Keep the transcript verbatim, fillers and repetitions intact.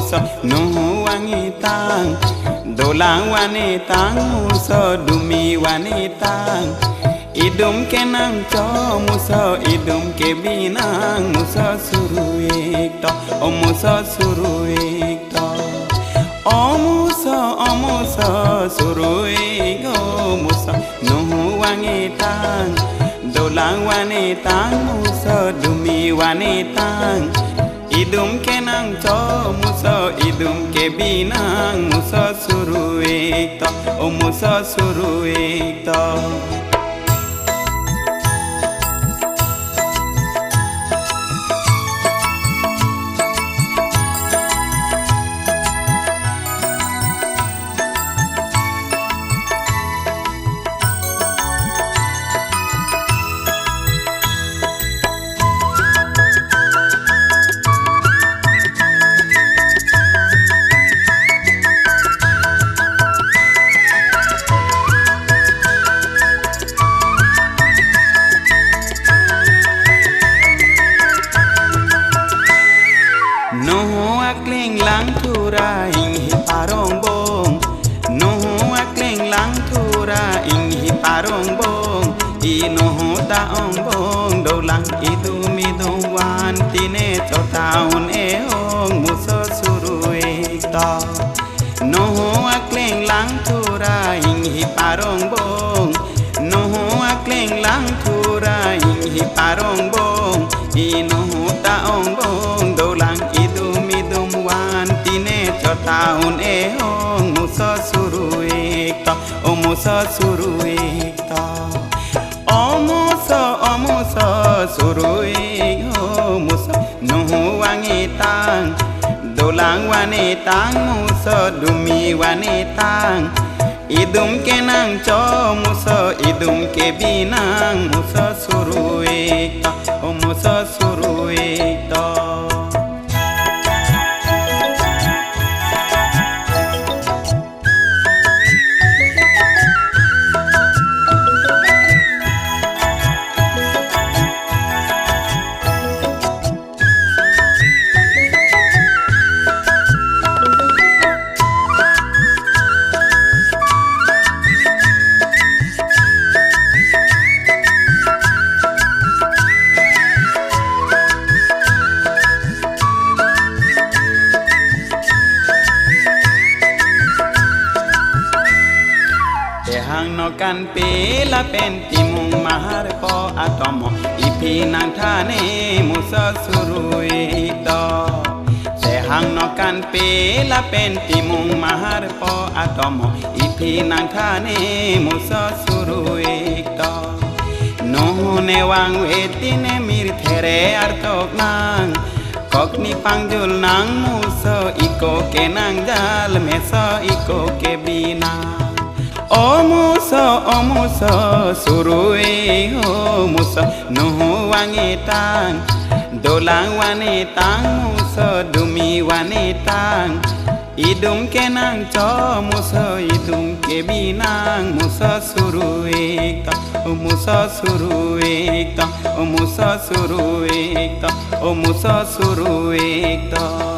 Muso, nuhu vang-itang, dolang van-itang, muso dumi van-itang. Idum kenangcho muso, idum ke binang, muso suru-ik to, o muso suru-ik to. O muso, o muso suru-ik, o muso, nuhu vang-itang, dolang van-itang, muso dumi van-itang. Idum kenangcho muso, idum ke binang, muso suru-ik to, o muso suru-ik to. Nuhu akling langthu ra inghi parong bong. Nuhu akling langthu ra inghi parong bong. I nuhu ta ong bong dolang idum idum van, tine chota un-e ong, muso suru-ik to. Nuhu akling langthu ra inghi parong bong. Nuhu akling langthu ra inghi parong bong. I nuhu ta ong bong dolang idum idum van, tine chota un-e ong, muso suru-ik to, o muso suru-ik to. O muso, o muso suru-ik, o muso, nuhu vang-itang, dolang van-itang, muso dumi van-itang. Idum kenangcho muso, idum ke binang, muso suru-ik to, o muso suru-ik to. Tehang nokan pe lapen timung mahar ko atomo, iphi nangthan-e muso suru-ik to. Tehang nokan pe lapen timung mahar ko atomo, iphi nangthan-e muso suru-ik to. Nuhu ne vangve tine mir there artok nang, kokni pangjul nang muso, iko ke nangjal meso, iko ke binang. O muso, o muso suru-ik, o muso, nuhu vang-itang, dolang van-itang, muso dumi van-itang. Idum kenangcho muso, idum ke binang, muso suru-ik to, o muso suru-ik to, o muso suru-ik to, o muso suru-ik to.